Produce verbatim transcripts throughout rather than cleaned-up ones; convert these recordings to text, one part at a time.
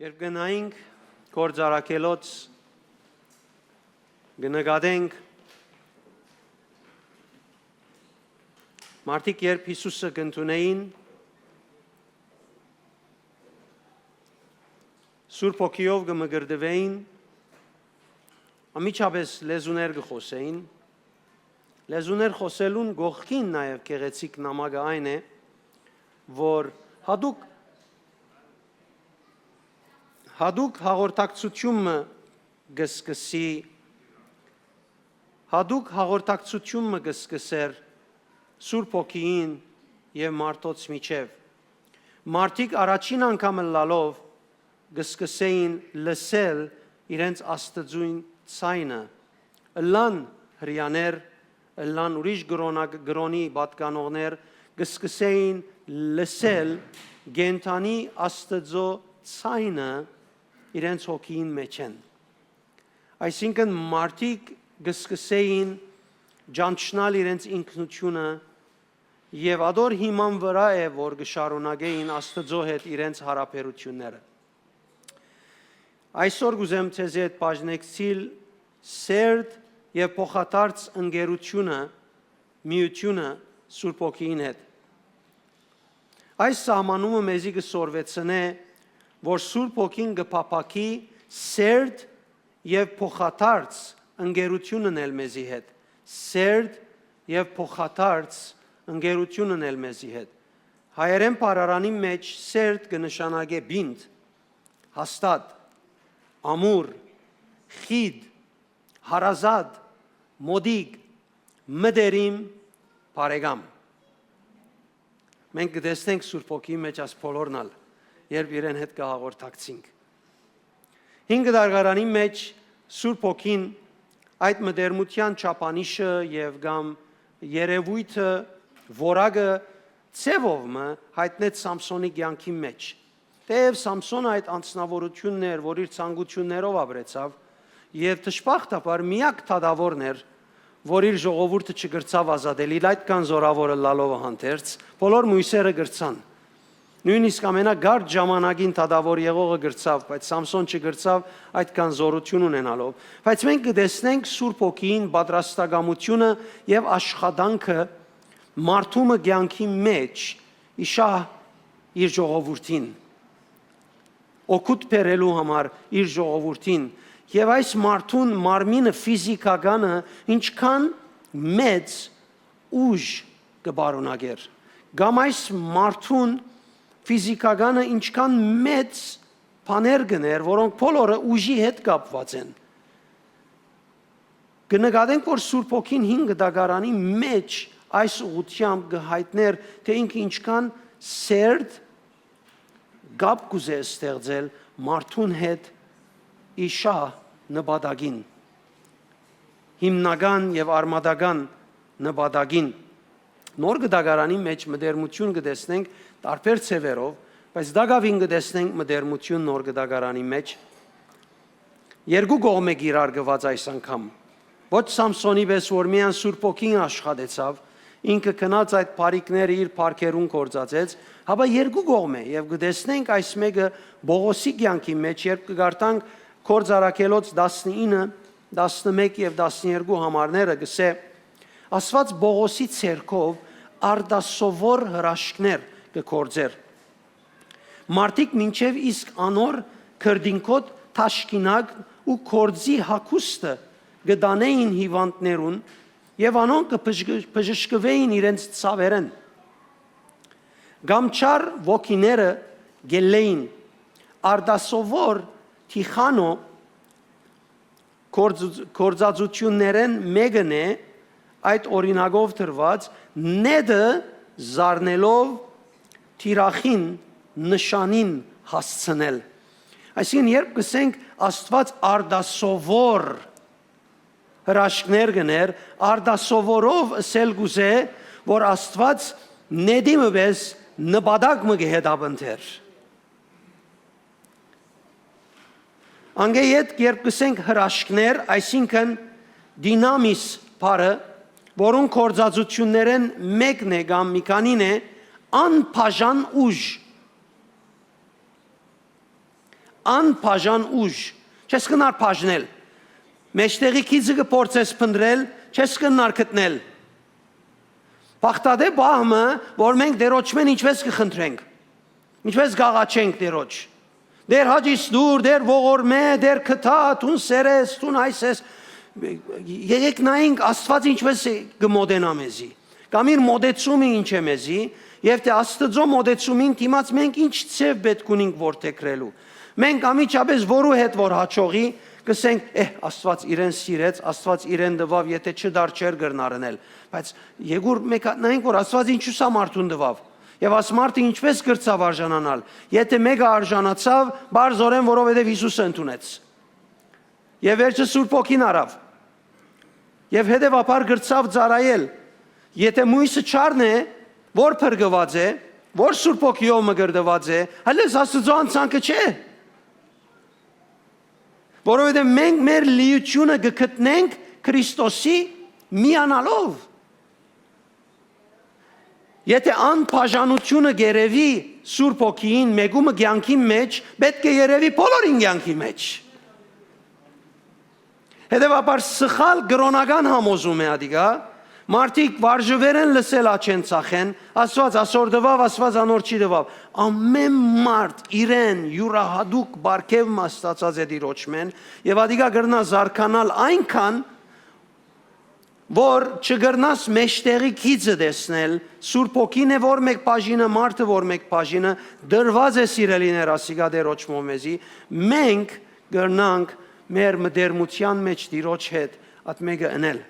Երբ գնայինք գործարակելոց, կը նկատենք մարդիկ, երբ Յիսուսը կ'ընդունէին, Սուրբ Հոգիով կը մկրտուէին, անմիջապէս լեզուներ կը խօսէին։ Լեզուներ խօսելուն կողքին նաեւ գեղեցիկ նամակը այն է, որ հատուկ, հատուկ հաղորդակցութիւն մը կը սկսի, հատուկ հաղորդակցութիւն մը կը սկսէր Սուրբ Հոգիին եւ մարդոց միջեւ։ Մարդիկ առաջին անգամ ըլլալով կը սկսէին լսել իրենց Աստուծոյն ձայնը, ըլլան Հրեաներ, ըլլան ուրիշ կրոնակ-, կրոնի պատկանողներ, կը սկսէին լսել կենդանի Աստուծոյ ձայնը իրենց հոգիին մէջէն։ Այսինքն մարդիկ կը սկսէին ճանչնալ իրենց ինքնութիւնը եւ ատոր հիման վրայ է, որ կը շարունակէին Աստուծոյ հետ իրենց յարաբերութիւնները։ Այսօր կ'ուզեմ ձեզի հետ բաժնեկցիլ սերտ եւ փոխադարձ ընկերութիւնը, միութիւնը Սուրբ Հոգիին հետ։ Այս սահմանումը մեզի կը սորվեցնէ, որ Սուրբ Հոգին կը փափաքի սերտ եւ փոխադարձ ընկերութիւն ընել մեզի հետ, սերտ եւ փոխադարձ ընկերութիւն ընել մեզի հետ։ Հայերէն բառարանի մէջ սերտ կը նշանակէ պինդ, հաստատ, ամուր, խիտ, հարազատ, մօտիկ, մտերիմ, բարեկամ։ Մենք կը տեսնենք Սուրբ Հոգիի մէջ այս բոլորն ալ, երբ իրեն հետ կը հաղորդակցինք։ Հին կտակարանի մէջ Սուրբ Հոգին այդ մտերմութեան չափանիշը եւ կամ երեւոյթը, որակը ձեւով մը յայտնեց Սամսոնի կեանքի մէջ։ Թէեւ Սամսոնը այդ անձնաւորութիւնն էր, որ իր ցանկութիւններով ապրեցաւ, եւ դժբախտաբար միակ դատաւորն էր, որ իր ժողովուրդը չկրցաւ ազատել, իր այդքան զօրաւոր ըլլալովը հանդերձ, բոլոր միւսերը կրցան։ Նոյնիսկ ամենակարճ ժամանակին դատաւոր եղողը կրցաւ, բայց Սամսոն չկրցաւ այդքան զօրութիւն ունենալով։ Բայց մենք կը տեսնենք Սուրբ Հոգիին պատրաստակամութիւնը եւ աշխատանքը մարդու մը կեանքի մէջ, իշահ իր ժողովուրդին, օգուտ բերելու համար իր ժողովուրդին։ Եւ այս մարդուն մարմինը, ֆիզիքականը ինչքան մեծ ուժ կը պարունակէր, կամ այս մարդուն ֆիզիքականը ինչքան մեծ բաներ կ'ընէր, որոնք բոլորը ուժի հետ կապուած են։ Կը նկատենք, որ Սուրբ Հոգին հին կտակարանի մէջ այս ուղղութեամբ կը յայտնէր, թէ ինքը ինչքան սերտ կապ կ'ուզէ ստեղծել մարդուն հետ իշահ նպատակին, հիմնական եւ արմատական նպատակին։ Նոր կտակարանի մէջ մտերմութիւն կը տեսնենք տարբեր ձեւերով, բայց տակաւին կը տեսնենք մտերմութիւն նոր կտակարանի մէջ։ Երկու կողմէ կիրարկուած այս անգամ։ Ոչ Սամսոնի պէս, որ միայն Սուրբ Հոգին աշխատեցաւ, ինքը գնաց այդ բարիքները իր բարքերուն գործածեց, հապա երկու կողմէ, եւ կը տեսնենք այս մէկը Պողոսի կեանքի մէջ, երբ կը կարդանք Գործարակելոց տասնինը, տասնմէկ եւ տասներկու համարները, կ'ըսէ. Աստուած Պողոսի ձեռքով արտասովոր հրաշքներ կը գործէր։ Մարդիկ մինչեւ իսկ անոր քրտինքոտ թաշկինակ ու գործի հագուստը կը տանէին հիւանդներուն եւ անոնք կը բժշ-, բժշկուէին իրենց ցաւերէն։ Կամ չար ոգիները գելլէին։ Արտասովոր Թիխանո գործ-, գործածութիւններէն մէկն է այդ օրինակով տրուած, նետը զարնելով թիրախին նշանին հասցնել։ Այսինքն, երբ կ'ըսենք Աստուած արտասովոր հրաշքներ կ'ընէր, արտասովորով ըսել կ'ուզէ, որ Աստուած նետի մը պէս նպատակ մը կը հետապնդէր։ Անկէ ետք, երբ կ'ըսենք հրաշքներ, այսինքն դինամիս բառը, որուն գործածութիւններէն մէկն է կամ մի քանին է, անբաժան ուժ, Անբաժան ուժ, չես կրնար բաժնել։ Մէջտեղի գիծը կը փորձես փնտռել, չես կրնար գտնել։ Բաղդատէ պահ մը, որ մենք Տէրոջմէն ինչպէս կը խնդրենք, ինչպէս կ'աղաչենք Տէրոջ. «Տէր Հաճիս դուր, Տէր ողորմէ, Տէր գթա, դուն սեր ես, դուն այս ես»։ Եկեք նայենք Աստուած ինչպէս է կը մոտենայ մեզի, կամ իր մոտեցումը ինչ է մեզի, եւ թէ Աստուծոյ մոտեցումին դիմաց մենք ինչ ձեւ պէտք ունինք որդեգրելու։ Մենք անմիջապէս որու հետ որ հաջողի, կ'ըսենք. «Էհ, Աստուած իրեն սիրեց, Աստուած իրեն տուաւ, եթէ չտար, չէր կրնար ընել»։ Բայց եկուր մէկ հատ նայենք, որ Աստուած ինչու սա մարդուն տուաւ, եւ աս մարդը ինչպէս կրցաւ արժանանալ։ Եթէ մէկը արժանացաւ, պարզօրէն որովհետեւ Յիսուսը ընդունեց, եւ վերջը Սուրբ Հոգին առաւ, եւ հետեւաբար կրցաւ ծառայել։ Եթէ մոյսը չարն է, որ փրկուած է, որ Սուրբ Հոգիով մկրտուած է, հələ Աստուծոյ անցանքը չէ։ Որովհետեւ մենք մեր լիությունը կը գտնենք Քրիստոսի միանալով։ Եթէ անբաժանութիւնը կ'երեւի Սուրբ Հոգիին մեկումը կեանքի մեջ, պէտք է երեւի բոլորին կեանքի մեջ։ Հետեւաբար սխալ կրօնական համոզում է ատիկա։ Մարդիկ վարժուերեն լսել ա չեն ծախեն, Աստուած ասոր տուաւ, Աստուած անոր չի տուաւ։ Ամեն մարդ իրեն յուրահատուկ պարգեւ մը ստացած է Տիրոջմէն, եւ ատիկա կրնայ զարգանալ այնքան, որ չկրնաս մէջտեղի գիծը տեսնել, Սուրբ Հոգին է որ մէկ բաժինը, մարդը որ մէկ բաժինը, տրուած է, սիրելիներ, ասիկա Տէրոջմով մեզի, մենք կրնանք մեր մտերմութեան մեջ Տիրոջ հետ ատմեկը ընել։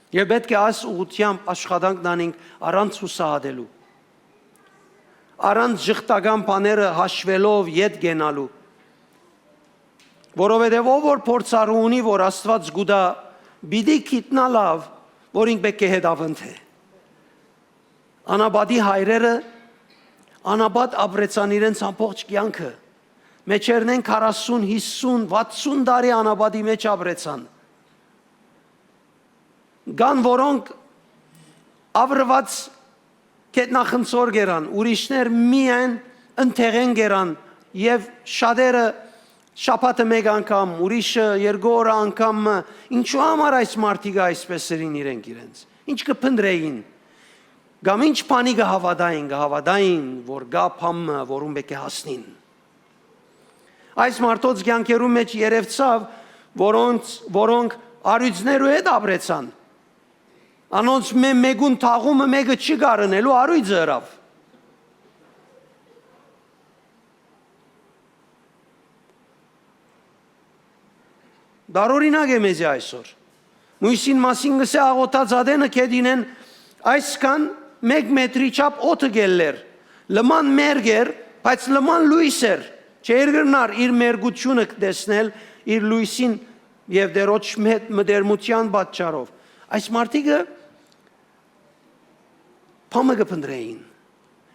Եւ պէտք է այս ուղղութեամբ աշխատանք տանենք առանց յուսահատելու, առանց ժխտական բաները հաշուելով ետ կենալու, որովհետեւ ով որ փորձառու ունի, որ Աստուած կու տայ, պիտի գիտնայ լաւ, որ ինք պէտք է հետաւընդ է։ Անապատի հայրերը անապատ ապրեցան իրենց ամբողջ կեանքը։ Մեջերնեն քառասուն, յիսուն, վաթսուն տարի անապատի մեջ ապրեցան։ Կան, որոնք ապրուած գետնախնձոր կերան, ուրիշներ միայն ընթեղէն կերան, եւ շատերը շաբաթը մէկ անգամ, ուրիշը երկու օրը անգամ մը։ Ինչու համար այս մարդիկը այսպէս ըրին իրենք իրենց։ Ինչ կը փնտռէին, կամ ինչ բանի կը հաւատային, կը հաւատային, որ կայ բան մը, որուն պէտք է հասնին։ Այս մարդոց կեանքերուն մեջ երեւցաւ, որոնց, որոնք առիւծներու հետ ապրեցան։ Անոնց մէ-, մէկուն թաղումը մէկը չի կարընելու, առիւծը ըրաւ։ Տարօրինակ է մեզի այսօր։ Մոյսին մասին կ'ըսէ, աղօթած ատենը գետինէն այսքան մէկ մետրի չափ օդը կ'ելլէր։ Լման մերկ էր, բայց լման լոյս էր։ Չէր կրնար իր մերկութիւնը տեսնել, իր լոյսին եւ Տէրոջ հետ մտերմութեան պատճառով։ Այս մարդիկը բան մը կը փնտռէին։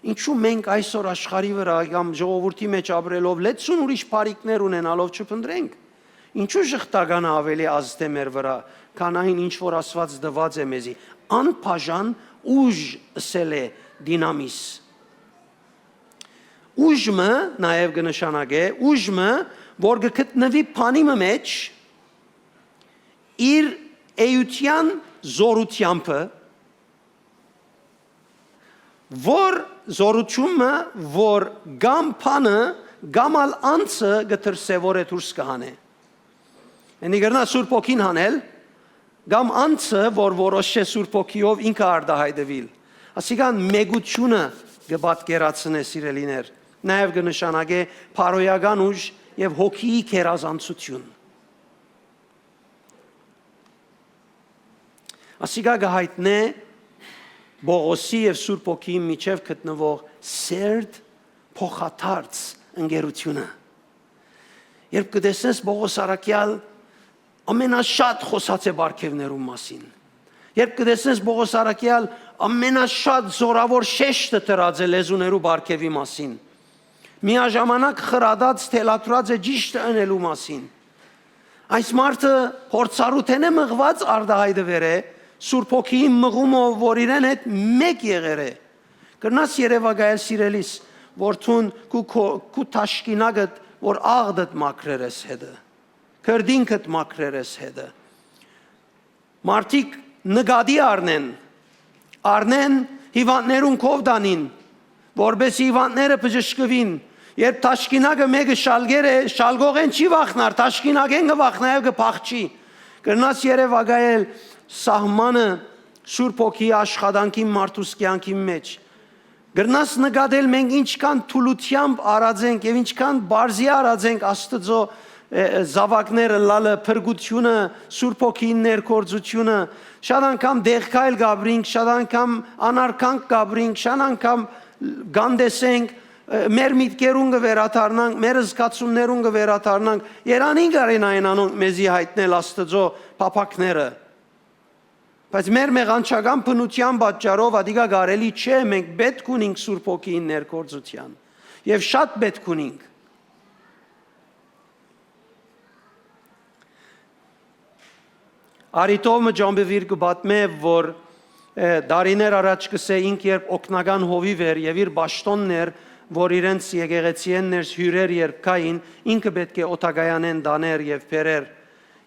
Ինչու մենք այսօր աշխարհի վրայ կամ ժողովուրդի մեջ ապրելով, լեցուն ուրիշ բարիքներ ունենալով չփնտռենք։ Ինչու ժխտականը ավելի ազդէ մեր վրայ, քան այն, ինչ որ Աստուած տուած է մեզի։ Անբաժան ուժ ըսել է դինամիս։ Ուժ մը նաեւ կը նշանակէ, ուժ մը, որ կը գտնուի բանի մը մեջ, իր էութեան զօրութեամբը, որ զօրութիւնը, որ կամ բանը, կամ ալ անձը կը դրսեւորէ, դուրս կը հանէ։ Էնի կրնայ Սուրբ Հոգին հանել, կամ անձը, որ որոշէ Սուրբ Հոգիով ինքը արտայայտուիլ։ Ասիկան մեկութիւնը կը պատկերացնէ, սիրելիներ, նաեւ կը նշանակէ բարոյական ուժ եւ հոգիի գերազանցութիւն։ Ասիկա կը յայտնէ Պողոսի եւ Սուրբ Հոգիի միջեւ գտնուող սերտ փոխադարձ ընկերութիւնը։ Երբ կը տեսնես Պողոս առաքեալ ամենաշատ խօսած է պարգեւներուն մասին, երբ կը տեսնես Պողոս առաքեալ ամենաշատ զօրաւոր շեշտը դրած է լեզուներու պարգեւի մասին, միաժամանակ խրատած թելադրած է ճիշդը ընելու մասին։ Այս մարդը փորձառու թէ մղուած արտայայտուեր է, Սուրբ Հոգիին մղումով, որ իրեն հետ մէկ եղեր է։ Կրնաս երեւակայել, սիրելիս, որ դուն քու քո-, քու թաշկինակդ որ աղդդ մաքրեր ես հետը, քրտինքդ մաքրեր ես հետը։ Մարդիկ նկատի առնեն, առնեն հիվանդներուն քով տանին, որպէս հիվանդները բժշկուին։ Երբ թաշկինակը մէկը շալկեր է, շալկողէն չի վախնար, թաշկինակէն կը վախնայ եւ կը փախչի։ Կրնաս երեւակայել սահմանը Սուրբ Հոգիի աշխատանքին մարդուս կեանքին մէջ։ Կրնաս նկատել մենք ինչքան թուլութեամբ արած ենք եւ ինչքան բարձի արած ենք Աստուծոյ, ը, ը, զաւակները լալը, փրկութիւնը, Սուրբ Հոգիին ներգործութիւնը։ Շատ անգամ դեղքայլ կ'ապրինք, շատ անգամ անարգանք կ'ապրինք, շատ անգամ կ'անտեսենք, ը, մեր միտքերուն կը վերադառնանք, մեր զգացումներուն կը վերադառնանք։ Երանին կարենային անոնք մեզի յայտնել Աստուծոյ փափաքները։ Բայց մեր մեղանչական բնութեան պատճառով ատիկա կարելի չէ, մենք պէտք ունինք Սուրբ Հոգիին ներգործութեան։ Եւ շատ պէտք ունինք։ Արիտով մը Ջամբիվիր կը պատմէ, որ, ը, տարիներ առաջ կսէ ինք երբ օգնական հովիվ էր եւ իր պաշտոնն էր, որ իրենց եկեղեցիէն ներս հիւրեր երբ գային, ինքը պէտք է օդակայանէն տանէր եւ բերէր։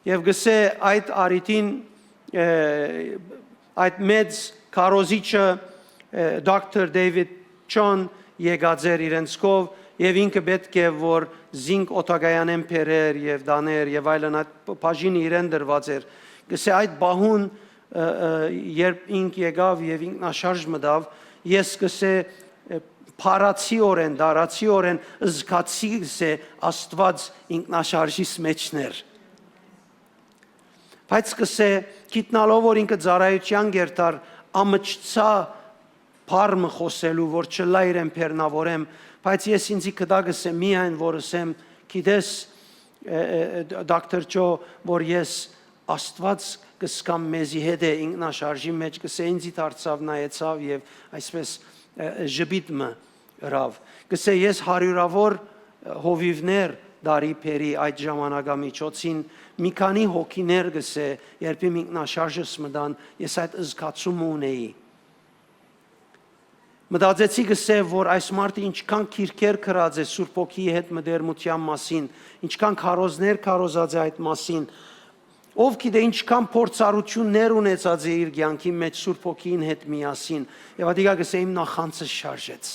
Եւ կսէ այդ արիտին, ը, այդ մեծ քարոզիչը, ը, դոկտոր Դեյվիդ Չոն եկած էր իրենց քով եւ ինքը պէտք է որ զինք օդակայանէն բերէր եւ տանէր եւ այլն, այդ բաժինը իրեն դրուած էր։ Կսէ այդ պահուն, ը, ը, երբ ինք եկաւ եւ ինքնաշարժ մտաւ, ես կսէ, ը, փառացիորեն, դարացիորեն զգացի, կսէ, Աստուած ինքնաշարժիս մէջն էր։ Բայց կսէ, գիտնալով որ ինքը ծառայութեան կերտար, ամչցայ բառ մը խօսելու, որ չըլլայ իրեն բեռնաւորեմ, բայց ես ինձի կտայ, կսէ, միայն որ ըսեմ, գիտես, ը, ը, ը, դոկտոր Չո, որ ես Աստուած կսկամ մեզի հետ է ինքնաշարժի մէջ, կսէ, ինձի դարձաւ, նայեցաւ եւ այսպես, ը, ը, ժպիտ մը ըրաւ։ Կսէ, ես հարիւրաւոր, ը, հովիւներ տարի բերի այդ ժամանակամիջոցին, մի քանի հոգիներ, կսէ, երբ իմ ինքնաշարժս մտան, ես այդ զգացումը ունեի։ Մտածեցի, կսէ, որ այս մարդը ինչքան գիրքեր գրած է Սուրբ Հոգիի հետ մտերմութեան մասին, ինչքան քարոզներ քարոզած է այդ մասին, ով գիտէ ինչքան փորձառութիւններ ունեցած է իր կեանքի մէջ Սուրբ Հոգիին հետ միասին, եւ ատիկա, կսէ, իմ նախանձս շարժեց։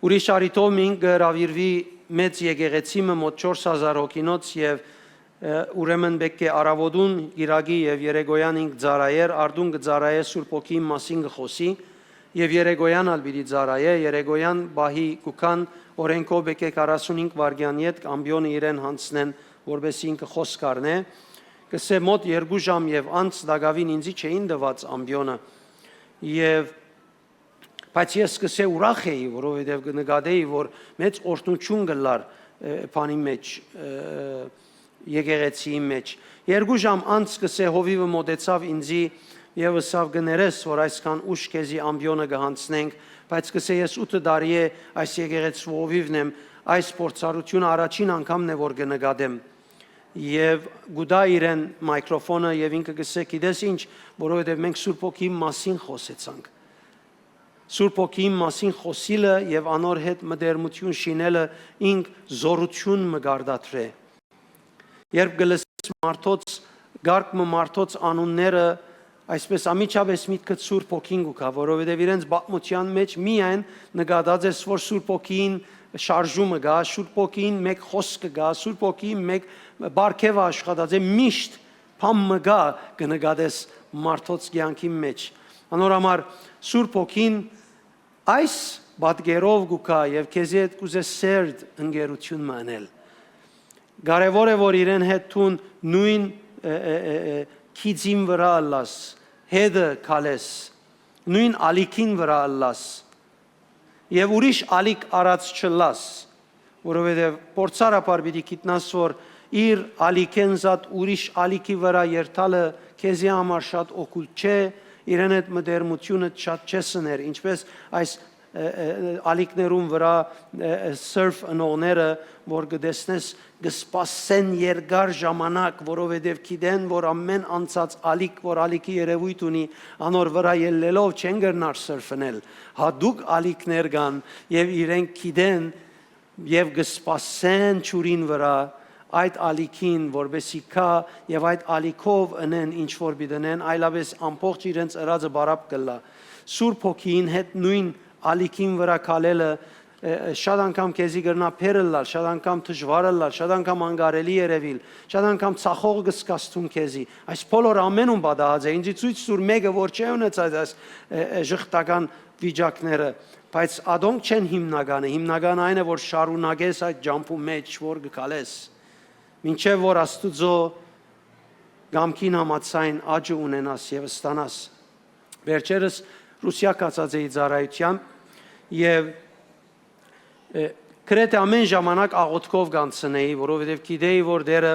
Ուրիշ առիթով մինք կը հրաւիրուի մեծ եկեղեցի մը մօտ չորս հազար հոգինոց եւ, ը, ուրեմն պէտք է առաւօտուն, կիրակի եւ երեկոյան ինք ծառայէր, արդուն կը ծառայէ Սուրբ Հոգիին մասին կը խօսի եւ երեկոյան ալ պիտի ծառայէ, երեկոյան պահի կու գան օրէնքով պէտք է քառասունհինգ վայրկեան ետք ամպիոնը իրեն յանձնեն, որպէս ինքը խօսք առնէ։ Կսէ մօտ երկու ժամ եւ անց տակաւին ինձի չէին տուած ամպիոնը եւ Բայց ես կսէ ուրախ էի, որովհետեւ կը նկատէի, որ մեծ օրհնութիւն կ'ըլլար, ը, բանի մէջ, ը, եկեղեցիի մէջ։ Երկու ժամ անց կսէ հովիվը մօտեցաւ ինձի եւ ըսաւ. «Կներես, որ այսքան ուշ քեզի ամպիոնը կը յանձնենք, բայց կսէ ես ութը տարի է այս եկեղեցու հովիվն եմ, այս փորձառութիւնը առաջին անգամն է, որ կը նկատեմ»։ Եւ կու տայ իրեն մայքրոֆոնը եւ ինքը կսէ. «Գիտես ինչ, որովհետեւ մենք Սուրբ Հոգիի մասին խօսեցանք»։ Սուրբ Հոգիին մասին խօսիլը եւ անոր հետ մտերմութիւն շինելը ինք զօրութիւն մը կ'արտադրէ։ Երբ կը լսես մարդոց, կարգ մը մարդոց անունները, այսպես անմիջապէս միտքդ Սուրբ Հոգին կու գայ, որովհետեւ իրենց պատմութեան մէջ միայն նկատած ես, որ Սուրբ Հոգիին շարժումը կայ, Սուրբ Հոգիին մէկ խօսքը կայ, Սուրբ Հոգիին մէկ պարգեւը աշխատած է, միշտ բան մը կայ, կը նկատես մարդոց կեանքին մէջ։ Անոր համար Սուրբ Հոգին այս պատկերով կու գայ եւ քեզի հետ կ'ուզէ սերտ ընկերութիւն մը ընել։ Կարեւոր է, որ իրեն հետ դուն նոյն, ը, ը, ը, ը, գիծին վրայ ըլլաս, հետը քալես, նոյն ալիքին վրայ ըլլաս եւ ուրիշ ալիք առած չըլլաս, որովհետեւ փորձառաբար պիտի գիտնաս, որ իր ալիքէն զատ ուրիշ ալիքի վրայ երթալը քեզի համար շատ օգուտ չէ, իրեն հետ մտերմութիւնը շատ չես ըներ, ինչպես այս ը, ը, ը, ալիքներուն վրայ, ը, ը, սըրֆ ընողները, որ կը տեսնես, կը սպասեն երկար ժամանակ, որովհետեւ գիտեն, որ ամէն անցած ալիք, որ ալիքի երեւոյթ ունի, անոր վրայ ելլելով չեն կրնար սըրֆ ընել։ Յատուկ ալիքներ կան, եւ իրենք գիտեն, եւ կը սպասեն ջուրին վրայ այդ ալիքին, որպեսզի գայ եւ այդ ալիքով ընեն ինչ որ պիտի ընեն, այլապես ամբողջ իրենց ըրածը բարապ կ'ըլլայ։ Սուրբ Հոգիին հետ նոյն ալիքին վրայ քալելը, ը, ը, շատ անգամ քեզի կրնայ բեռ ըլլալ, շատ անգամ դժուար ըլլալ, շատ անգամ անկարելի երեւիլ, շատ անգամ ցախող կը զգաս դուն քեզի։ Այս բոլոր ամէնուն պատահած է։ Ինձի ցոյց տուր մէկը, որ չէ ունեցած այս, ը, ը, ժխտական վիճակները, բայց ատոնք չեն հիմնականը։ Հիմնականը այն է, որ շարունակես այդ ճամբու մէջ, որ կը քալես, մինչեւ որ Աստուծոյ կամքին համաձայն աճը ունենաս եւ ստանաս։ Վերջերս Ռուսիա գացած էի ծառայութեամբ եւ, ը, գրեթէ ամէն ժամանակ աղօթքով կանցնէի, որովհետեւ գիտէի, որ Տէրը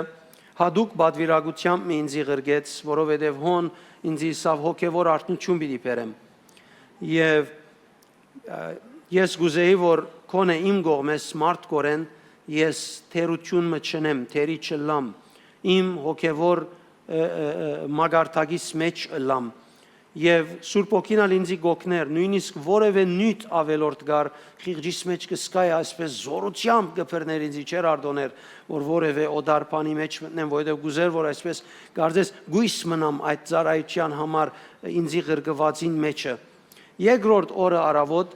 յատուկ պատուիրակութեամբ մը ինձի ղրկեց, որովհետեւ հոն ինձի ըսաւ, հոգեւոր արթնութիւն պիտի բերեմ։ Եւ, ը, ես կ'ուզէի, որ գոնէ իմ կողմէս մարդկօրէն ես թերութիւն մը չընեմ, թերի չըլլամ, իմ հոգեւոր, ը, ը, ը, մակարդակիս մէջ ըլլամ։ Եւ Սուրբ Հոգին ալ ինձի կ'օգնէր, նոյնիսկ որեւէ նիւթ աւելորդ կար, խիղճիս մէջ կը զգայ, այսպես զօրութեամբ կը բռնէր ինձի, չէր արտօներ, որ որեւէ օտար բանի մէջ մտնեմ, որովհետեւ կ'ուզէր, որ այսպես կարծես կոյս մնամ այդ ծառայութեան համար ինձի ղրկուածին մէջը։ Երկրորդ օրը առաւօտ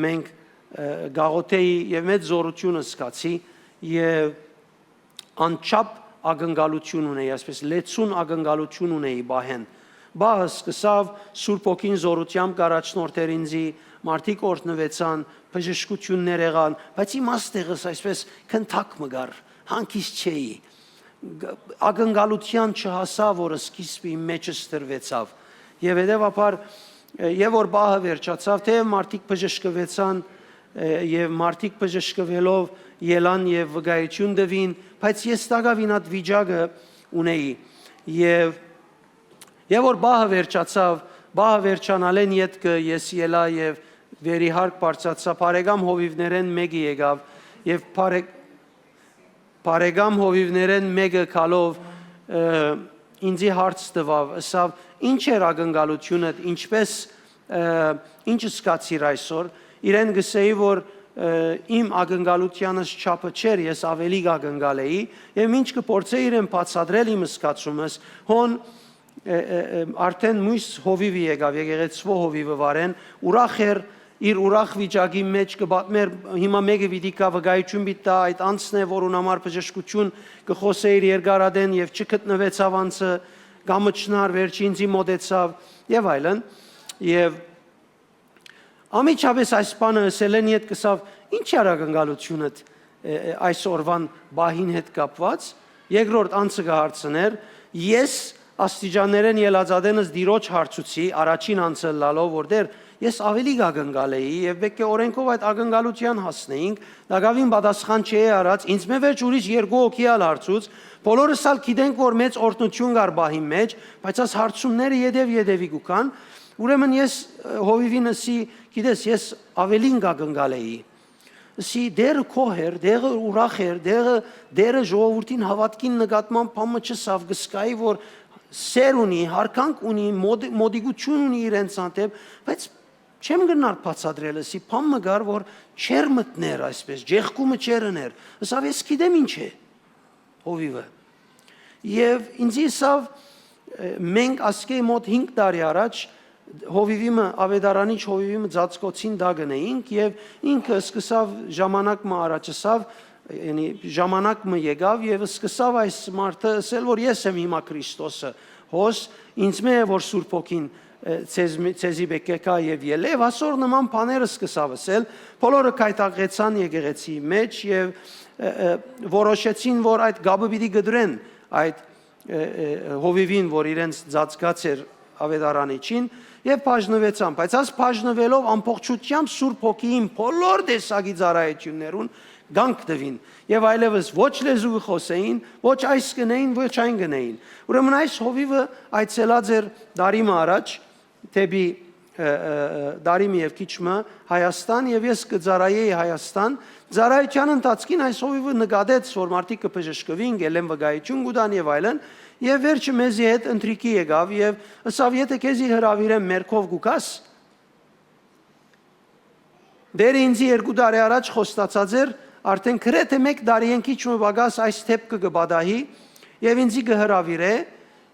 մենք, ը, կ'աղօթէի եւ մեծ զօրութիւն զգացի եւ անչափ ակնկալութիւն ունէի, այսպես լեցուն ակնկալութիւն ունէի պահէն։ Պահը սկսաւ, Սուրբ Հոգին զօրութեամբ կ'առաջնորդէր ինձի, մարդիկ օրհնուեցան, բժշկութիւններ եղան, բայց իմ աստեղս այսպես քնթակ մը կար, հանգիստ չէի։ Ակնկալութեան չհասայ, որ սկիզբը իմ մէջս տրուեցաւ։ Եւ հետեւաբար, ը, եւ որ պահը վերջացաւ, թէեւ մարդիկ բժշկուեցան, ը, եւ մարդիկ բժշկուելով ելան եւ վկայութիւն տուին, բայց ես տակաւին այդ վիճակը ունէի։ Եւ, եւ որ պահը վերջացաւ, պահը վերջանալէն ետքը ես ելայ եւ վերիհարկ բարձրացայ, բարեկամ հովիւներէն մէկը եկաւ եւ բարե-, բարեկամ հովիւներէն մէկը գալով, ը, ինձի հարց տուաւ, ըսաւ, «Ի՞նչ էր ակնկալութիւնդ, ինչպես, ը, ի՞նչ զգացիր այսօր»։ Իրեն կ'ըսէի, որ, ը, իմ ակնկալութեանս չափը չէր, ես աւելի կ'ակնկալէի, եւ մինչ կը փորձէի իրեն բացատրել իմ զգացումս, հոն, ը, ը, ը, արդէն միւս հովիւը եկաւ, եկեղեցւոյ հովիւը վարեն, ուրախ էր, իր ուրախ վիճակի մէջ կը պատմէր, հիմա մէկը պիտի գայ վկայութիւն պիտի տայ, այդ անձն է, որուն համար բժշկութիւն կը խօսէիր երկար ատեն եւ չգտնուեցաւ անձը, կամչնար, վերջի ինձի մօտեցաւ եւ այլն։ Եւ անմիջապէս այս բանը ըսելէն ետք ըսաւ, «Ի՞նչ էր ակնկալութիւնդ, ը, ը, այս օրուան պահին հետ կապուած»։ Երկրորդ անձը կը հարցնէր, «Ես աստիճաններէն ելած ատենս Տիրոջ հարցուցի, առաջին անձը ըլլալով, որ Տէր, ես աւելի կ'ակնկալէի եւ պէտք է օրէնքով այդ ակնկալութեան հասնեինք, տակաւին պատասխան չէի առած, ինձ մէ վերջ ուրիշ երկու հոգի ալ հարցուց, բոլորս ալ գիտենք, որ մեծ օրհնութիւն կար պահին մէջ, բայց այս հարցումները ետեւ-ետեւի կու գան, ուրեմն ես, ը, հովիւին ըսի, գիտես, ես աւելին կ'ակնկալէի»։ Ըսի, Տէրը գոհ էր, Տէրը ուրախ էր, Տէրը, Տէրը ժողովուրդին հաւատքին նկատմամբ բան մը չըսաւ, կը զգայի, որ սէր ունի, յարգանք ունի, մոտ-, մոտիկութիւն ունի իրենց հանդէպ, բայց չեմ կրնար բացատրել, ըսի, բան մը կար, որ չէր մտներ այսպես, ջեղկումը չէր ըներ։ Ըսաւ, «Ես գիտեմ ինչ է հովիւը»։ Եւ ինձ ըսաւ, ը, մենք ասկէ մոտ հինգ տարի առաջ հովիւի մը, աւետարանիչ հովիւի մը ծածկոցին տակ ընէինք եւ ինքը սկսաւ ժամանակ մը առաջ ըսաւ, յանի, ժամանակ մը եկաւ եւ սկսաւ այս մարդը ըսել, որ ես եմ հիմա Քրիստոսը, հոս ինձ մէ է, որ Սուրբ Հոգին, ը, ձեզ, ձեզի պէտք է գայ եւ ելլէ, եւ ասոր նման բաներ սկսաւ ըսել, բոլորը գայթակղեցան եկեղեցի մեջ եւ, ը, ը, որոշեցին, որ այդ կապը պիտի կտրեն այդ, ը, ը, հովիւին, որ իրենց ծածկած էր աւետարանիչին, եւ բաժնուեցան, բայց աս բաժնուելով ամբողջությամբ Սուրբ Հոգիին բոլոր տեսակի ծառայություններուն կանգ տուին, եւ այլեւս ոչ լեզու կը խօսէին, ոչ այս կ'ընէին, ոչ այն կ'ընէին։ Ուրեմն այս հովիւը այցելած էր տարի մը առաջ դէպի ը, ը, ը, տարի մը եւ քիչ մը Հայաստան, եւ ես կը ծառայեի Հայաստան։ Ծառայութեան ընթացքին այս հովիվը նկատեց, որ մարդիկ կը բժշկուին, գելեն վկայութիւն կու տան եւ այլն, եւ վերջը մեզի հետ ընթրիքի եկաւ եւ ըսաւ. «Եթէ քեզի հրաւիրեմ, մեր քով կու գաս»։ Տէրը ինծի երկու տարի առաջ խոստացած էր, արդեն գրեթէ մէկ տարիէն քիչ մը պակաս այս դէպքը կը պատահի եւ ինծի կը հրաւիրէ,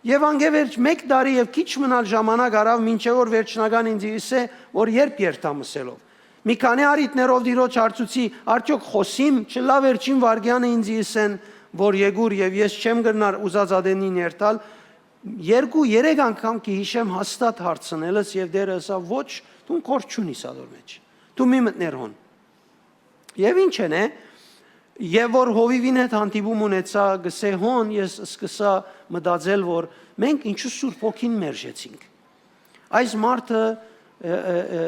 եւ անկէ վերջ մէկ տարի եւ քիչ մնալ ժամանակ առաւ, մինչեւ որ վերջնական ինծի ըսէ, որ երբ երթամ ըսելով։ Մի քանի առիթներով Տիրոջ հարցուցի. «Արդեօք խօսի՞մ»։ Չլայ, վերջին վայրկեանը ինծի ըսեն, որ եկուր, եւ ես չեմ կրնար ուզած ատենին երթալ։ Երկու, երեք անգամ կը յիշեմ հաստատ հարցնելս, եւ Տէրը ըսաւ. «Ոչ, դուն գործ չունիս ատոր մէջ։ Դու մի մտնիր հոն»։ Եւ ի՞նչ ըլլայ, եւ որ հովիվին հետ հանդիպում ունեցայ, կ'ըսէ, հոն ես սկսայ մտածել, որ մենք ինչու Սուրբ Հոգին մերժեցինք։ Այս մարդը, ը, ը, ը,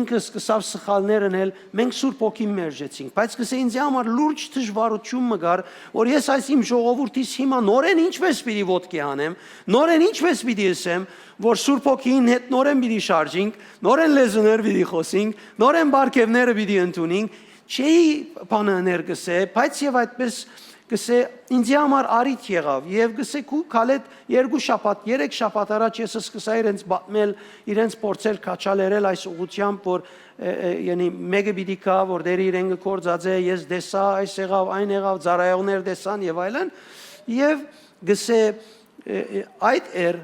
ինքը սկսաւ սխալներ ընել, մենք Սուրբ Հոգին մերժեցինք։ Բայց կ'ըսէ, ինծի համար լուրջ դժուարութիւն մը կար, որ ես այս իմ ժողովուրդիս հիմա նորէն ինչպէս պիտի ոտքի հանեմ, նորէն ինչպէս պիտի ըսեմ, որ Սուրբ Հոգին հետ նորէն պիտի շարժինք, նորէն լեզուներ պիտի խօսինք, նորէն պարգեւները պիտի ընդունինք։ Չէի բանը ըներ, կ'ըսէ, բայց եւ այդպես, կ'ըսէ, ինծի համար առիթ եղաւ, եւ կ'ըսէ, քու քալետ երկու շաբաթ, երեք շաբաթ առաջ ես սկսայ իրենց պատմել, իրենց փորձեր քաչալերել այս ուղղությամբ, որ, ը, ը, յանի մէկը պիտի գայ, որ Տէրը իրեն կը գործածէ, ես տեսայ, այս եղաւ, այն եղաւ, ծառայողներ տեսան եւ այլն, եւ կ'ըսէ, ը, ը, այդ էր,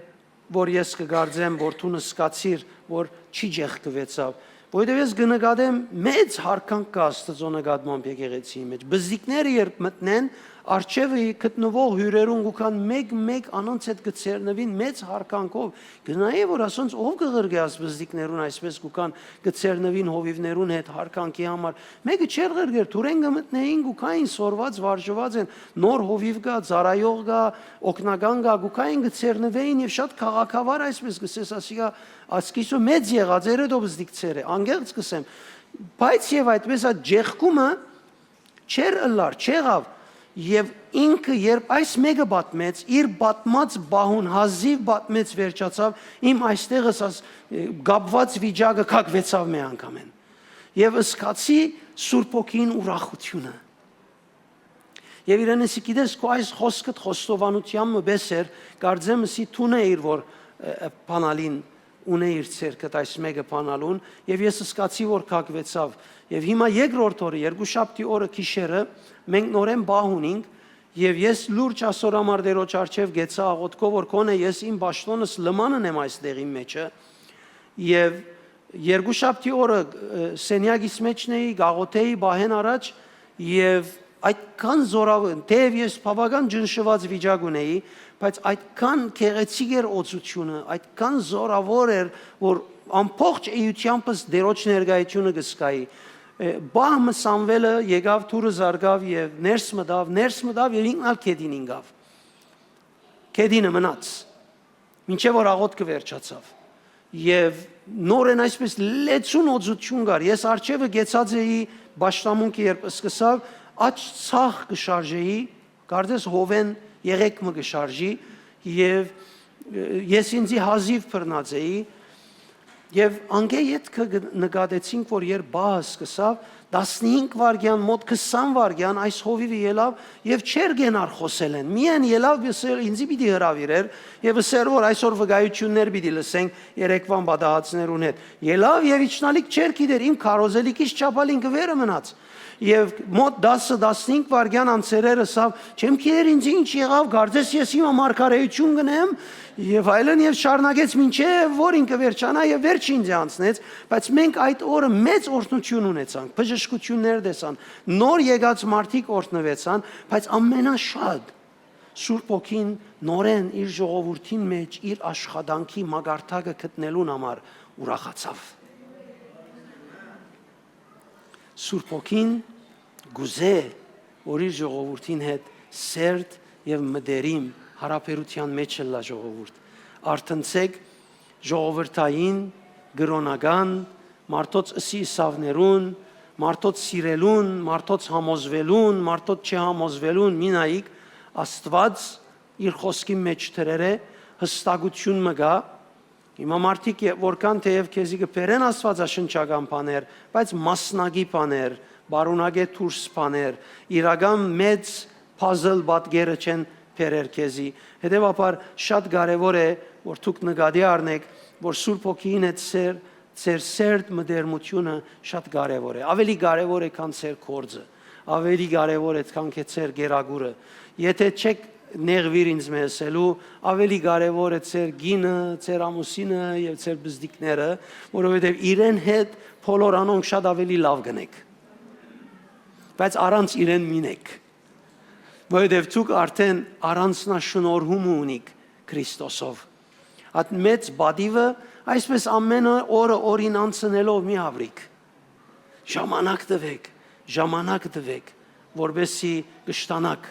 որ ես կը կարծեմ, որ դուն սկացիր, որ չի ճեղքուեցաւ, որովհետեւ ես կը նկատեմ մեծ յարգանք կայ Աստուծոյ նկատմամբ եկեղեցիի մէջ։ Պզտիկները երբ մտնեն, առջեւը գտնուող հիւրերուն կու գան մէկ-մէկ, անոնց հետ կը ձեռնուին մեծ յարգանքով։ Կը նայէ, որ ասոնց ով կը ղրկէ այս պզտիկներուն, այսպէս կու գան, կը ձեռնուին հովիվներուն հետ յարգանքի համար։ Մէկը չէր ղրկեր, դուրէն կը մտնէին, կու գային, սորված, վարժուած են, նոր հովիվ կայ, ծառայող կայ, օգնական կայ, կու գային, կը ձեռնուէին եւ շատ քաղաքավար, այսպէս կ'ըսես, ասիկա, ասկիզբը մեծ եղած էր, հետո պզտիկ ծեր է, անկեղծ կ'ըսեմ։ Բայց եւ այդպէս այդ ճեղքումը չէր ըլլար, չեղաւ, եւ ինքը երբ այս մէկը պատմեց, իր պատմած պահուն հազիւ պատմեց, վերջացաւ, իմ այստեղս աս-, կապուած վիճակը քակուեցաւ մէ անգամէն։ Եւ սկացի Սուրբ Հոգին ուրախութիւնը։ Եւ իրեն ըսի, գիտես, քո այս խօսքդ խոստովանութեան մը պէս էր, կարծեմ ըսի, դուն էիր, որ, ը, ը, բանալին ունէ իր ձեռքդ այս մէկը բանալուն, եւ ես սկացի, որ քակուեցաւ։ Եւ հիմա երկրորդ օրը, երկու շաբթի օրը գիշերը, մենք նորէն պահ ունինք, եւ ես լուրջ ասոր համար Տէրոջ առջեւ գեցայ աղօթքով, որ գոնե ես իմ պաշտօնս լման ընեմ այս տեղին մէջը, եւ երկու շաբթի օրը, ը, սենեակիս մէջն էի, կաղոթէի պահէն առաջ, եւ այդքան զորաւ-, թէեւ ես բաւական ճնշուած վիճակ ունէի, բայց այդքան գեղեցիկ էր օծութիւնը, այդքան զորաւոր էր, որ ամբողջ էութեամբս Տէրոջ ներկայութիւնը կը զգայի։ Ը, պահ մը Սամուէլը եկաւ, դուռը զարկաւ եւ ներս մտաւ, ներս մտաւ եւ ինքն ալ գետին ինկաւ։ Գետինը մնաց, մինչեւ որ աղօթքը վերջացաւ։ Եւ նորէն այսպէս լեցուն օծութիւն կար։ Ես առջեւը գեցած էի պաշտամունքը, երբ սկսաւ, աջ ցախ կը շարժէի, կարծես հովէն եղեք մը կը շարժի, եւ, ը, ես ինձի հազիւ բռնած էի, եւ անկէ ետքը գ-, նկատեցինք, որ երբ պահը սկսաւ, տասնհինգ վայրկեան, մոտ քսան վայրկեան այս հովիվը ելաւ եւ չէր կենար խօսելէն։ Միայն ելաւ, ըսեր, ինձի պիտի հրաւիրէր եւ ըսեր, որ այսօր վկայութիւններ պիտի լսենք երեկվան պատահածներուն հետ։ Ելաւ եւ իջնալիք չէր գիտեր, իմ քարոզելիքիս չափ ալ ինքը վերը մնաց։ Եւ մոտ տասը, տասնհինգ վայրկեան անցերեր ըսաւ. «Չեմ գիտեր ինձ ինչ եղաւ, կարծես ես հիմա մարգարէութիւն կ'ընեմ», եւ այլն, եւ շարունակեց մինչեւ որ ինքը վերջանայ եւ վերջը ինձ անցնեց, բայց մենք այդ օրը մեծ օրհնութիւն ունեցանք, բժշկութիւններ տեսան, նոր եկած մարդիկ օրհնուեցան, բայց ամենաշատ Սուրբ Հոգին նորէն իր ժողովուրդին մէջ իր աշխատանքի մակարդակը գտնելուն համար ուրախացաւ։ Սուրբ Հոգին կ'ուզէ, որ իր ժողովուրդին հետ սերտ եւ մտերիմ յարաբերութեան մէջ ըլլայ ժողովուրդ։ Արթնցէք ժողովրդային, կրօնական, մարդոց ըսի ըսաւներուն, մարդոց սիրելուն, մարդոց համոզուելուն, մարդոց չհամոզուելուն, մի նայիք, Աստուած իր խօսքին մէջ դրեր է, յստակութիւն մը կայ, Հիմա մարդիկ, որքան թէեւ քեզի կը բերեն աստուածաշնչական բաներ, բայց մասնակի բաներ, պարունակէ դուրս բաներ, իրական մեծ փազլ պատկերը չեն բերեր քեզի։ Հետեւաբար շատ կարեւոր է, որ դուք նկատի առնէք, որ Սուրբ Հոգիին հետ սեր, ձեր սերտ մտերմութիւնը շատ կարեւոր է, աւելի կարեւոր է, քան ձեր գործը, աւելի կարեւոր է, քան քե ձեր կերակուրը։ Եթէ չեք նեղուիր ինձ մը ըսելու, աւելի կարեւոր է ձեր կինը, ձեր ամուսինը եւ ձեր բզդիկները, որովհետեւ իրեն հետ բոլոր անոնք շատ աւելի լաւ կ'ընէք, բայց առանց իրեն մինեք, որովհետեւ դուք արդեն առանձնաշնորհումը ունիք Քրիստոսով։ Այդ մեծ պատիվը այսպես ամեն օրը օրին անցնելով մի ապրիք։ Ժամանակ տուէք, ժամանակ տուէք, որպեսզի կշտանաք։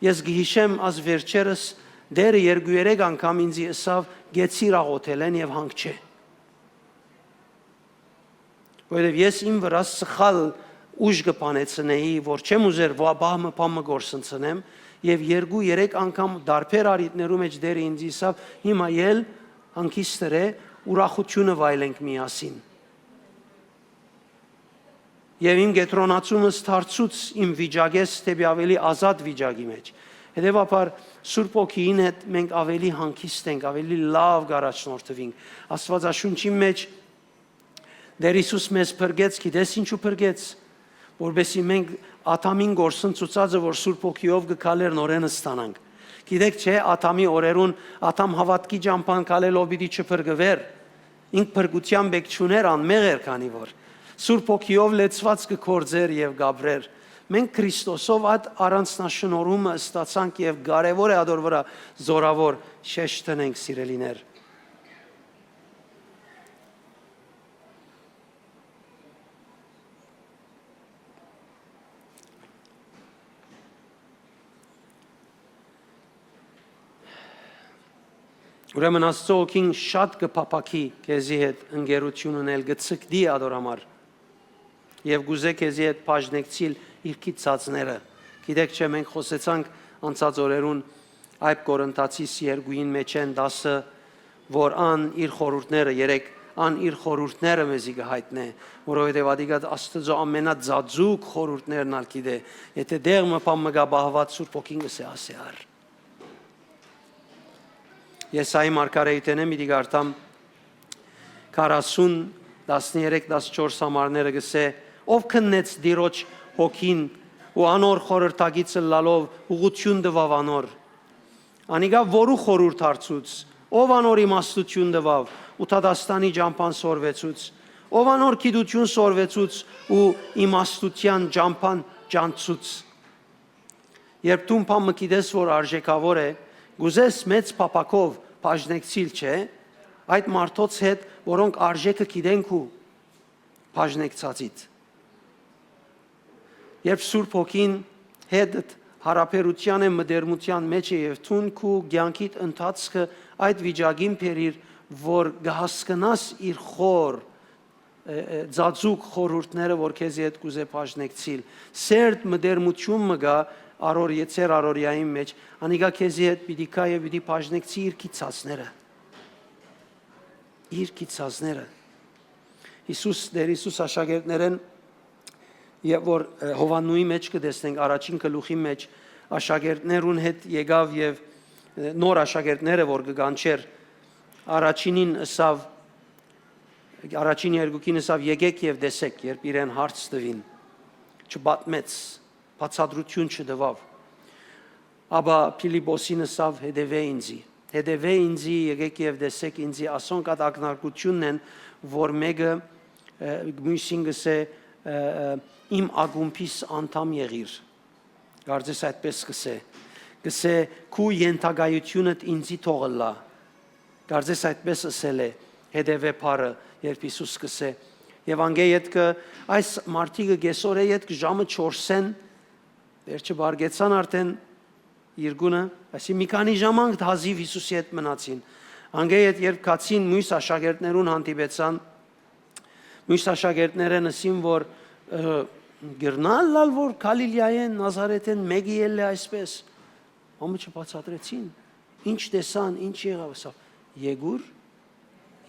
Ես կը յիշեմ, աս վերջերս Տէրը երկու երեք անգամ ինծի ըսաւ. «Կեցիր աղօթելէն եւ հանգչէ»։ Որովհետեւ ես իմ վրաս սխալ ուժ կը բանեցնէի, որ չեմ ուզեր ո-, պահ մը, բան մը կորսնցնեմ, եւ երկու, երեք անգամ տարբեր առիթներու մէջ Տէրը ինձ ըսաւ. «Հիմա ել հանգիստ ըրէ, ուրախութիւնը վայելենք միասին»։ Եւ իմ կեդրոնացումս դարձուց իմ վիճակէս դէպի աւելի ազատ վիճակի մէջ։ Հետեւաբար, Սուրբ Հոգիին հետ մենք աւելի հանգիստ ենք, աւելի լաւ կ'առաջնորդուինք։ Աստուածաշունչին մէջ Տէր Յիսուս մեզ փրկեց, գիտես ինչու փրկեց, որպեսզի մենք Ադամին կորսնցուցածը, որ Սուրբ Հոգիով կը քալէր, նորէն ստանանք։ Գիտեք չէ, Ադամի օրերուն Ադամ հաւատքի ճամբան քալելով պիտի չփրկուէր, ինք փրկութեան պէք չունէր, անմեղ էր, քանի որ Սուրբ Հոգիով լեցուած կը գործէր եւ կ'ապրէր։ Մենք Քրիստոսով այդ առանձնաշնորհումը ստացանք եւ կարեւոր է ադոր վրայ զորաւոր շեշտ դնենք, սիրելիներ։ Ուրեմն Աստուծոյ հոգին շատ կը փափաքի քեզի հետ ընկերութիւն ընել, կը ցկտի ադոր համար եւ կ'ուզէ քեզի հետ բաժնեկցիլ իր գիտցածները։ Գիտեք չէ, մենք խօսեցանք անցած օրերուն Այբ Կորինթացիս երկուին մէջէն տասը, որ ան իր խորհուրդները, երեք, ան իր խորհուրդները մեզի կը յայտնէ, որովհետեւ ադիկա Աստուծոյ ամենածածուկ խորհուրդներն ալ գիտէ, եթէ դեղ մը բան մը կ'ապահաւած Սուրբ Հոգին կ'ըսէ. «Ասէ առ»։ Եսայի մարգարէութենէն պիտի կարդամ քառասուն, տասներեք, տասնչորս համարները կ'ըսէ. «Ո՞վ քննեց Տիրոջ հոգին ու անոր խորհրդակիցը ըլլալով ուղղութիւն տուաւ անոր։ Անիկա որու խորհուրդ հարցուց, ո՞վ անոր իմաստութիւն տուաւ ու դատաստանի ճամբան սորվեցուց, ո՞վ անոր գիտութիւն սորվեցուց ու իմաստութեան ճամբան ճանչցուց»։ Երբ դուն բան մը գիտես, որ արժեքաւոր է, կ'ուզես մեծ փափաքով բաժնեկցիլ, չէ՞, այդ մարդոց հետ, որոնք արժեքը գիտեն քու բաժնեկցածիդ։ Երբ Սուրբ Հոգին հետդ յարաբերութեան է, մտերմութեան մէջ է եւ դուն քու կեանքիդ ընթացքը այդ վիճակին բերիր, որ կը հասկնաս իր խոր, ը, ը, ծածուկ խորհուրդները, որ քեզի հետ կ'ուզէ բաժնեկցիլ։ Սերտ մտերմութիւն մը կայ առոր-, եթեր առօրեային մէջ, անիկա քեզի հետ պիտի գայ եւ պիտի բաժնեկցի իր գիտցածները։ Իր գիտցածները։ Յիսուս, Տէր Յիսուս աշակերտներէն, երբ որ, ը, Յովհաննուի մէջ կը տեսնենք, առաջին գլուխի մէջ աշակերտներուն հետ եկաւ եւ, ը, նոր աշակերտները որ կը կանչէր, առաջինին ըսաւ, առաջին երկուքին ըսաւ. «Եկէք եւ տեսէք», երբ իրեն հարց տուին, չպատմեց, բացատրութիւն չտուաւ։ Ապա Փիլիպոսին ըսաւ. «Հետեւէ ինծի, հետեւէ ինծի, եկէք եւ տեսէք ինծի», ասոնք այդ ակնարկությունն են, որ մէկը, ը, միւսին կ'ըսէ, ը, ը, «Իմ ակումբիս անդամ եղիր»։ Կարծես այդպես կ'ըսէ, կ'ըսէ. «Քու ենթակայությունդ ինծի թող ըլլայ»։ Կարծես այդպես ըսել է «հետեւէ» բառը, երբ Յիսուս կ'ըսէ։ Եւ անկէ ետքը, այս մարդիկը կեսօրէ ետք ժամը չորսէն վերջը բարգեցան արդեն երկունը, այսինքն մի քանի ժամանակ հազիւ Յիսուսի հետ մնացին։ Անկէ յետ երբ գացին, մյուս աշակերտներուն հանդիպեցան, մյուս աշակերտներէն ըսին, որ, ը, կրնա՞լ ալ, որ Գալիլիայէն, Նազարեթէն մէկը ելլէ այսպես։ Ամը չբացատրեցին։ Ինչ տեսան, ինչ եղաւ, ասաւ. «Եկուր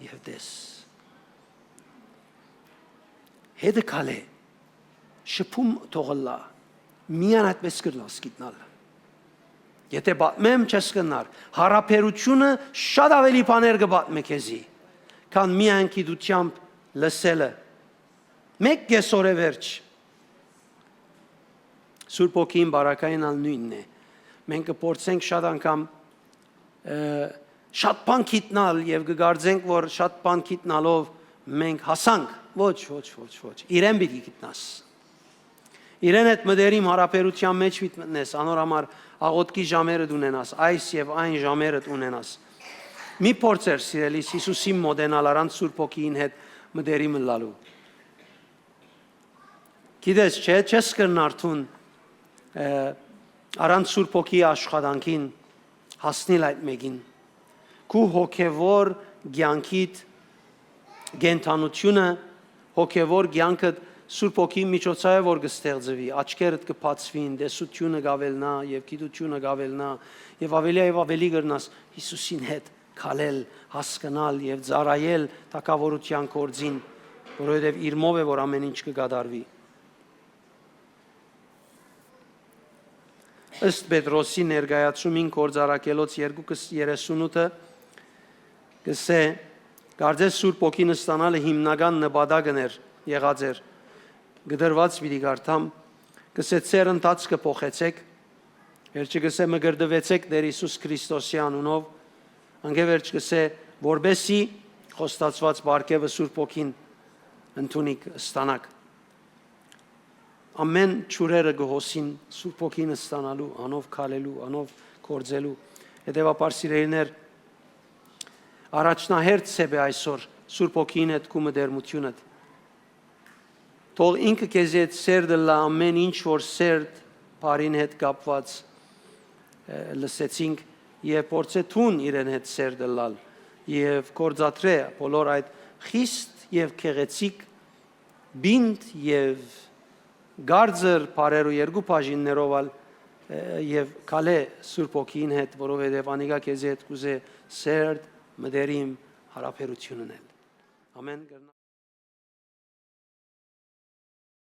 եւ տես»։ Հետը քալէ, շփում թող ըլլայ, միայն այդպէս կրնաս գիտնալ։ Եթէ պատմեմ, չես կրնար։ Յարաբերութիւնը շատ աւելի բաներ կը պատմէ քեզի, քան միայն գիտութեամբ լսելը։ Մէկ կէս օրէ վերջ։ Սուրբ Հոգին բարակային ալ նոյնն է։ Մենք կը փորձենք շատ անգամ, ը, շատ բան գիտնալ եւ կը կարծենք, որ շատ բան գիտնալով մենք հասանք։ Ոչ, ոչ, ոչ, ոչ։ Իրեն պիտի գիտնաս։ Իրեն հետ մտերիմ յարաբերութեան մէջ պիտի մտնես, անոր համար աղօթքի ժամերդ ունենաս, այս եւ այն ժամերդ ունենաս։ Մի փորձեր, սիրելիս, Յիսուսին մոտենալ առանց Սուրբ Հոգիին հետ մտերիմ ըլլալու։ Գիտես, չէ՞, չես կրնար դուն, ը, առանց Սուրբ Հոգի աշխատանքին հասնիլ այդ մեկին։ Քու հոգեվոր կեանքիդ կենդանութիւնը, հոգեվոր կեանքդ Սուրբ Հոգի միջոցայ է որ կը ստեղծուի, աչքերդ կը բացուին, տեսութիւնը կ'աւելնայ եւ գիտութիւնը կ'աւելնայ, եւ աւելի եւ աւելի կրնաս Յիսուսին հետ քալել, հասկնալ եւ ծառայել թագաւորութեան գործին, որովհետեւ իրմով է որ ամէն ինչ կը կատարուի։ Ըստ Պետրոսի ներկայացումին, Գործառաքելոց երկուքը երեսունութը կ'ըսէ. «Կարծես Սուրբ Հոգին ստանալը հիմնական նպատակն էր, եղած էր»։ Կտրուած պիտի կարդամ, կ'ըսէ. «Ձեր ընթացքը փոխեցէք»։ Վերջը կ'ըսէ. «Մկրտուեցէք Տէր Յիսուս Քրիստոսի անունով»։ Անկէ վերջ կ'ըսէ. «Որպեսզի խոստացուած պարգեւը Սուրբ Հոգին ընդունիք, ստանաք»։ Ամէն ջուրերը կը հոսին Սուրբ Հոգին ստանալու, անով քալելու, անով գործելու։ Հետեւաբար, սիրելիներ, առաջնահերթ սեպ է այսօր Սուրբ Հոգին հետ քու մտերմութիւնդ։ Թող ինքը քեզի հետ սերտ ըլլայ ամէն ինչ որ սերտ բառին հետ կապուած, ը, լսեցինք, եւ փորձէ դուն իրեն հետ սերտ ըլլալ եւ գործադրէ բոլոր այդ խիստ եւ գեղեցիկ պինդ եւ կարծր բառերու երկու բաժիններով ալ, ը, եւ քալէ Սուրբ Հոգիին հետ, որովհետեւ անիկա քեզի հետ կ'ուզէ սերտ, մտերիմ յարաբերութիւն ընել։ Ամէն կրնա